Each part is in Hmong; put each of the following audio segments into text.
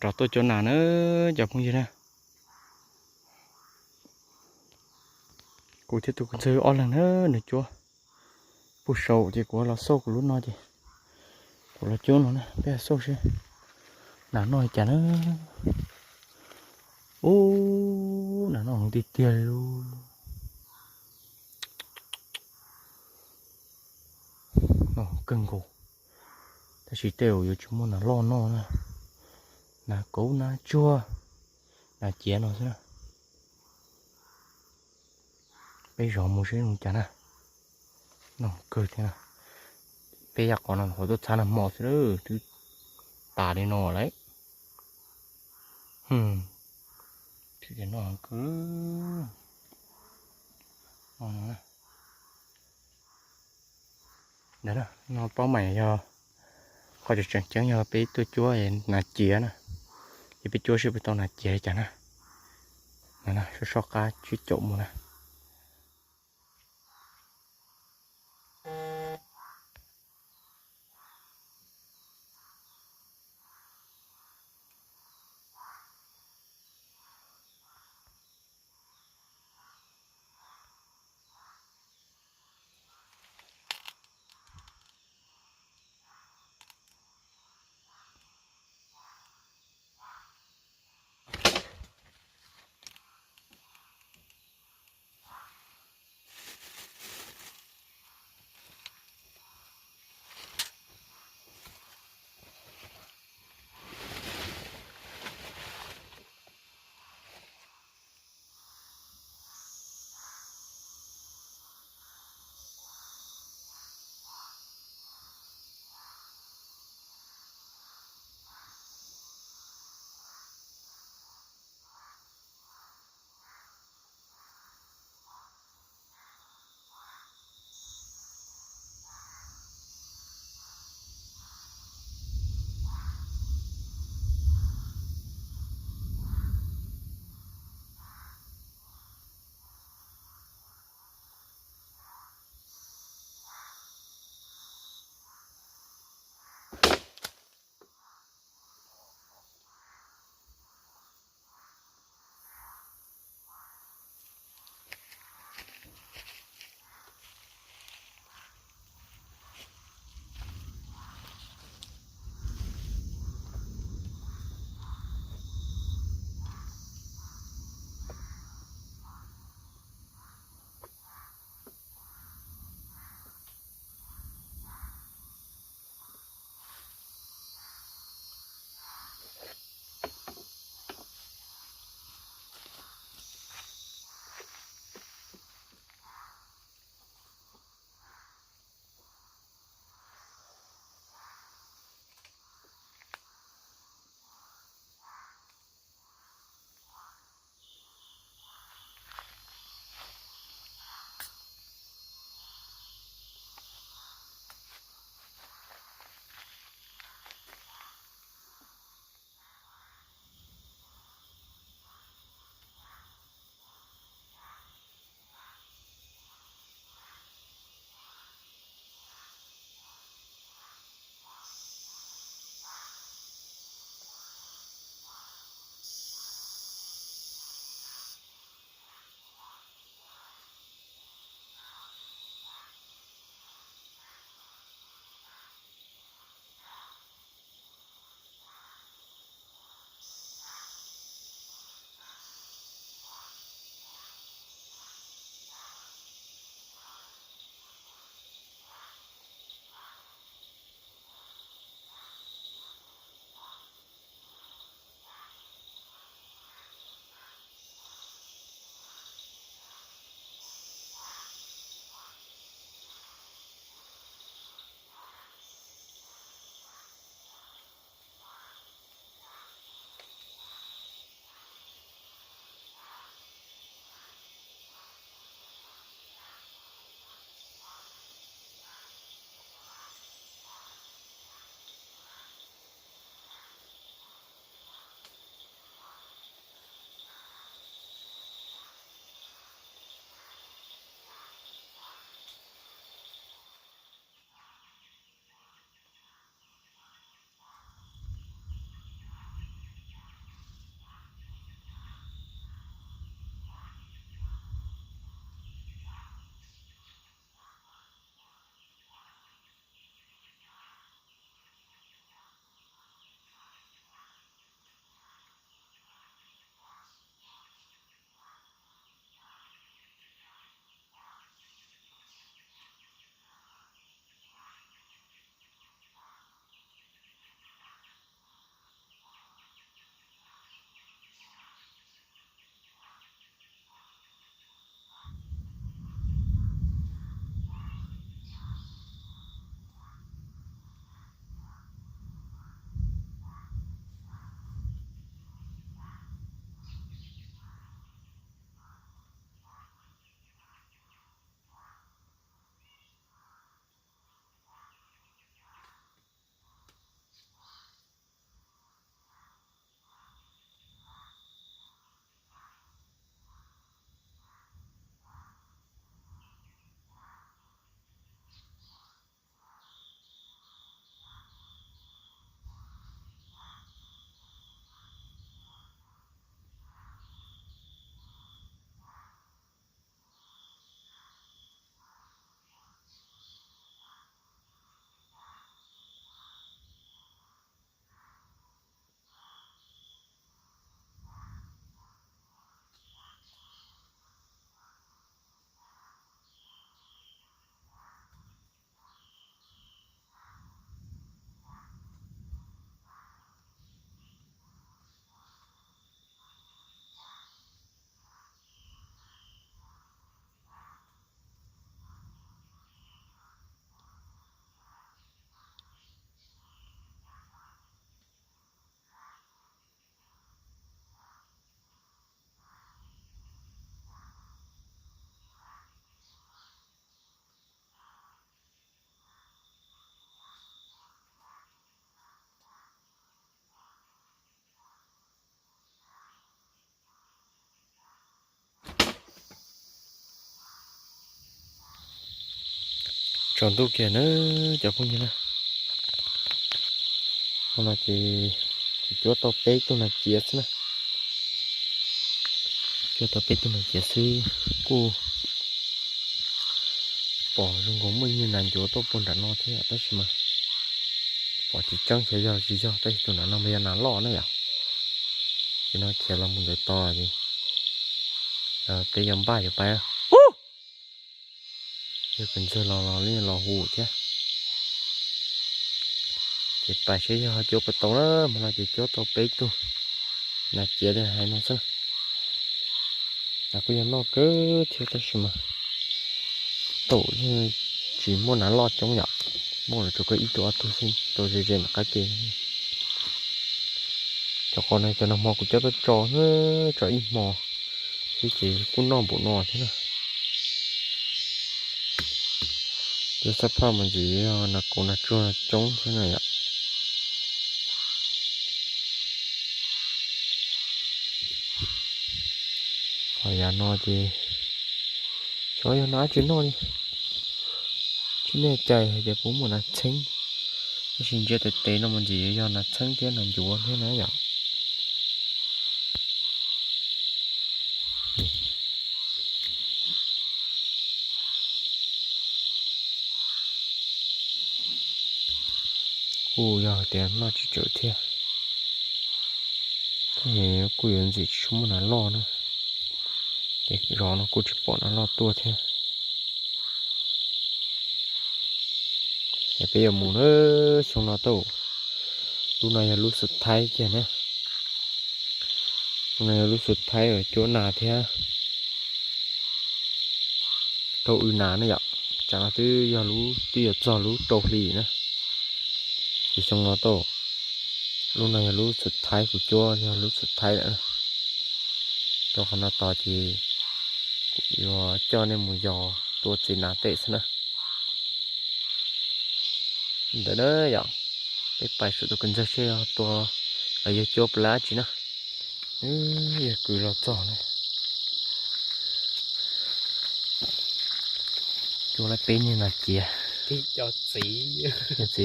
Rov tuaj cuab nas na cov phooj ywg na. Kuv thiab tus kwv ntxawg ob leeg na, nws cuab puag saum ces kuv los xauj kuv lub no ces kuv los cuab no na, peb xauj seb nas noj li cas na. Ub, nas noj heev tiag tiag li. Noj kawg nkaus, tab sis tej zaum yuav tsis muaj nas loj noj na. Nas kauv nas tsuag, nas ciav no xwb na. Peb zov mus seb zoo cas na. Noj kawg thiab na. Peb yam qhov no qhov tuaj txhab nag hmo xwb twb tas li no lawm. Noj kawg. Ntawd no paub mas yog qhov tseem ceeb yog peb tuaj cuab nas ciav na, ces peb cuab seb puas tau nas ciav li cas na. Soj soj qab tsib caum mus na. Tsaus ntuj kiag na cov phooj ywg na. Hmo no ces kuv cuab tau peb tug nas ciav xwb na. Cuab tau peb tug nas ciav xwb, kuj pom zoo nkaus muaj ib niag nas ncuav tuaj puag nram no thiab tab sis mas pom tsis tseeb xyov yog los tsis yog, tab sis tus nram no mas yog nas loj na yom. Ces no khiav los mus ntawd tos ces peb yuav npaj yuav pais. Yog pes ntxawg los los li los hu thiab. Ces pais seb yog ho cuab puas tau na, hmo no ces cuab tau peb tug nas ciav li hais no xwb. Nas kuj yog noj kawg thiab tab sis mas tau yeej tsis muaj nas loj coob yom, muaj los tsuas kawg ib tug ob tug xwb rau ze ze nram qab ke. Cov qos no cov nag hmo kuv coj tuaj tso, tso ib hmo xwb ces kuj noj npaum no thiab na. Cov xab phaj mas ntxim yog nas kaus nas tsuag coob thiab na yom. Ho yav no ces xyov yog nas tsis noj li, tsis nej cais hais tias puas muaj nas txheeb, tab sis ntsia tes tes no mas ntxim yog nas txheeb thiab nas ncuav thiab na yom. Kuj yog tias noj tsis tsawg thiab, kuj yuav ntxim tsis tshua muaj nas loj na. Ces zos no kuj tsis pom nas loj tuaj thiab. Es peb yuav mus na, xyoo no tau, lub no yog lub xub thaib kiag na. Lub no yog lub xub thaib uas cuab nas thiab rau w nas na yom. Tsam no twb yog lub, twb yuav txog lub rau hli na. Ces xyoo no tau, lub no yog lub xub thaib kuv cuab, yog lub xub thaib lawm na. Rau qhov no tos ces kuv yuav coj nej mus yos tua txiv nas tej xwb na. Ntawd na yom, peb pais saum tus kws ntxawg seb tua los yog cuab plas tsi na. Yog kws los txog na. Cuab lawm peb niag nas ciav. Txiv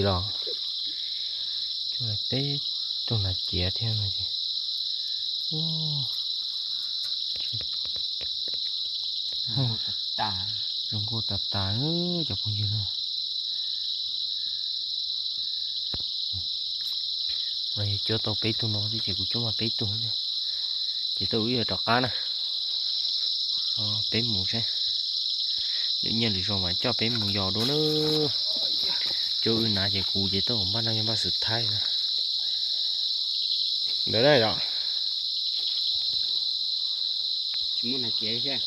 los, cuab lawm peb tug nas ciav thiab no ces zoo nkauj tas tas cov phooj ywg na. Los yog cuab tau peb tug no xwb ces kuv cuab mas peb tug, ces tau wb yuav rov qab na. Peb mus seb, lwm nyiaj lwm zaus mas coj peb mus yos dua na. Cuab wb na ces kuv ces tau npaj no yog npaj xwm thaib na. Ntawd na yom. Tsis muaj nas ciav thiab.